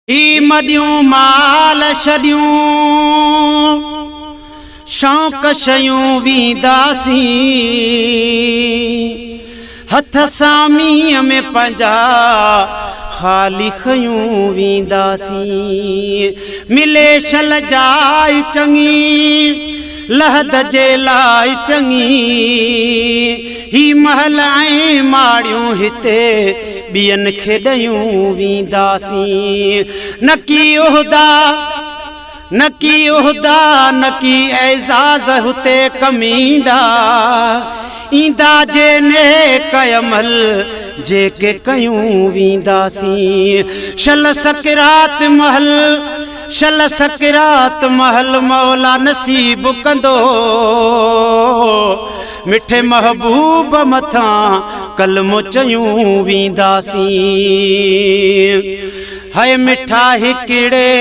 هي مڏيون مال ڇڏيون، شوق شيون وينداسين. هٿ ساميء ۾ پنهنجا خالي کنيون وينداسين. ملي شل جاء چڱي، لحد جي لاء چڱي. هي محل ۽ ماڙيون هتي ٻين کي ڏيون وينداسين. نڪي عهدا، نڪي عهدا، نڪي اعزاز هتي ڪم ايندا. ايندا جي نيڪ عمل جيڪي ڪيون وينداسين. شل سڪرات مهل، شل سڪرات مهل مولا نصيب ڪندو. مٺي محبوب مٿان ڪلمو چيون وينداسين. هئي مٺا هڪڙي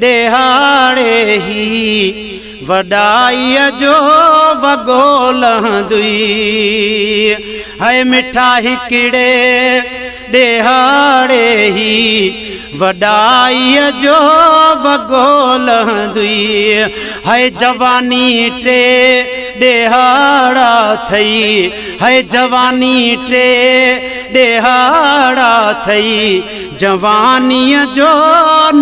ڏيهاڙي هي وڏائيء جو وڳو لهندئي. هئي مٺا هڪڙي ڏيهاڙي هي وڏائيء جو وڳو لهندئي. هئي جواني ٽي ڏيهاڙا ٿئي، هئي جواني ٽي ڏيهاڙا ٿئي، جوانيء جو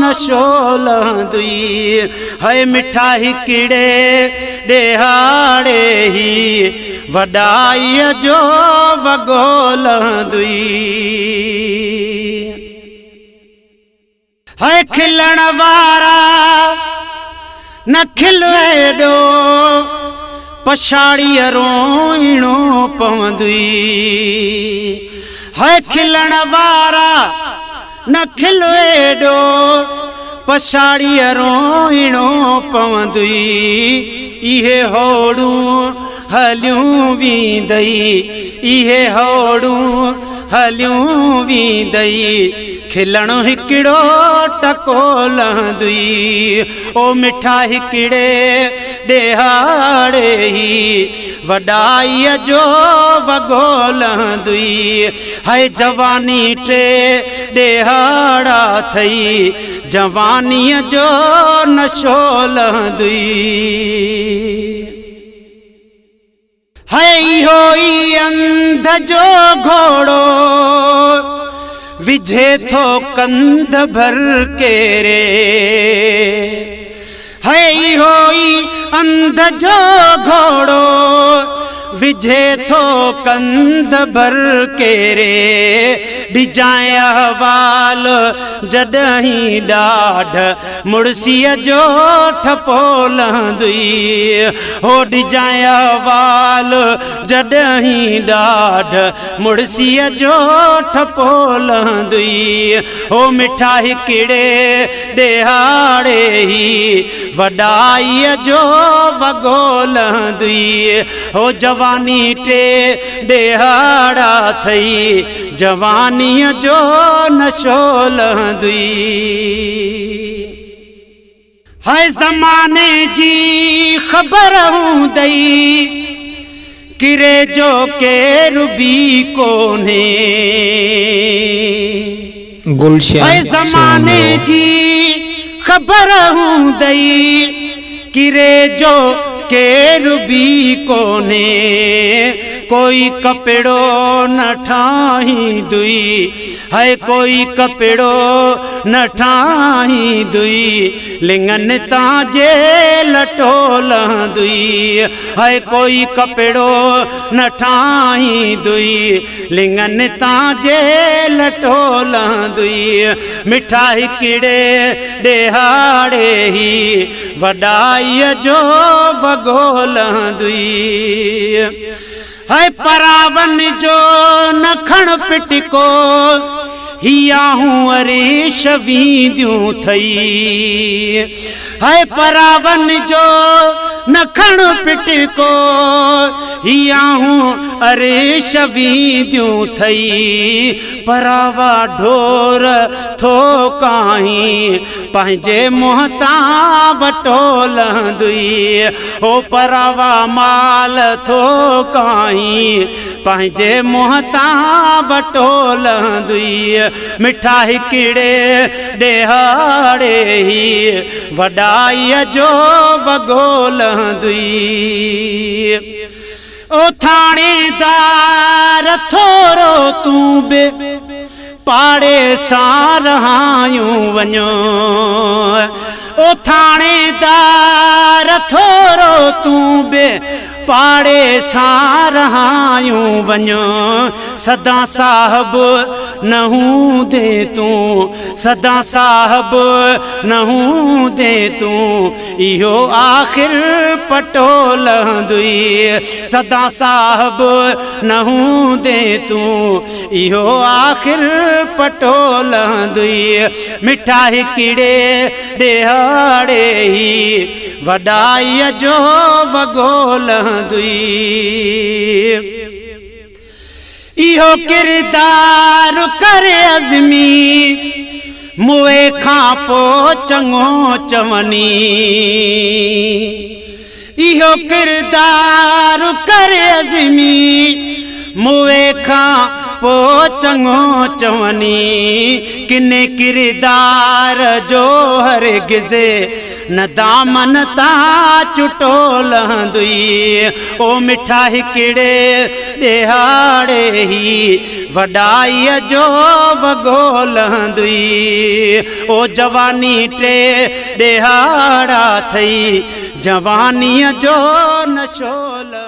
نشو لهندئي. هئي مٺا هڪڙي ڏيهاڙي هي وڏائيء جو وڳو لهندئي. هئي کلڻ وارا نه کل ايڏو، پڇاڙيء روئڻو پوندئي. هئي کلڻ وارا نه کل ايڏو، پڇاڙيء روئڻو پوندئي. اهي هوڙون هليون ويندئي، اهي هوڙون هليون ويندئي، کلڻ هڪڙو ٽڪو لهندئي. او مٺا هڪڙي ڏيهاڙي هي وڏائيء جو وڳو لهندئي. هئي جواني ٽي ڏيهاڙا ٿئي، جوانيء جو نشو لهندئي. هي اهو ئي انڌ جو گهوڙو، وجهي ٿو ڪنڌ ڀر ڪيري. هي اهو ئي انڌ جو گهوڙو، وجهي ٿو ڪنڌ ڀر ڪيري. ڏجانء احوال جڏهين ڏاڍ مڙسيء جو ٺپو لهندئي. هو ڏجانء احوال جڏهين ڏاڍ مڙسيء جو ٺپو لهندئي. هو مٺا هڪڙي ڏيهاڙي هي وڏائيء جو وڳو لهندئي. هو جواني ٽي ڏيهاڙا ٿئي، جوانيء جو نشو لهندئي. هاء زماني جي خبر هوندئي، ڪري جو ڪير به ڪونهي. گلشن هاء زماني سومرو. جي خبر هوندئي، ڪري جو ڪير به ڪونهي. ڪوئي ڪپڙو نه ٺاهيندئي، هاء ڪوئي ڪپڙو نه ٺاهيندئي، لڱن تان جي لٽو لهندئي. هاء ڪوئي ڪپڙو نه ٺاهيندئي، لڱن تان جي لٽو لهندئي. مٺا هڪڙي ڏيهاڙي هي وڏائيء جو وڳو لهندئي. هاء پراون جو نه کڻ پٽڪو، هي آهون اريش وينديون ٿئي. هاء پراون جو نه کڻ پٽڪو، هي آهون اريش وينديون ٿئي. پراوا ڍور ٿو ڪاهين، پنهنجي منهن تان وٽو لهندئي. او پراوا مال ٿو ڪاهين، پنهنجي منهن تان وٽو لهندئي. مٺا هڪڙي ڏيهاڙي هي وڏائيء جو وڳو لهندئي. او ٿاڻيدار ٿورو تون به پاڙي سان رهايون وڃو. او ٿاڻيدار ٿورو تون به پاڙي سان رهايون وڃو. سدا صاحب نه هوندين تون، سدا صاحب نه هوندين تون، اهو آخر پٽو لهندئي. سدا صاحب نه هوندين تون، اهو آخر پٽو لهندئي. مٺا هڪڙي ڏيهاڙي هي وڏائيء جو وڳو لهندئي. اهو ڪردار ڪري عزمي موئي کان پو چڱو چوني. اهو ڪردار ڪري عزمي موئي کان پو چڱو چوني. ڪني ڪردار جو هرگز نه دامن تان چٽو لهندئي. او مٺا هڪڙي ڏيهاڙي هي وڏائيء جو وڳو لهندئي. او جواني ٽي ڏيهاڙا ٿئي، جوانيء جو نشو لهندئي.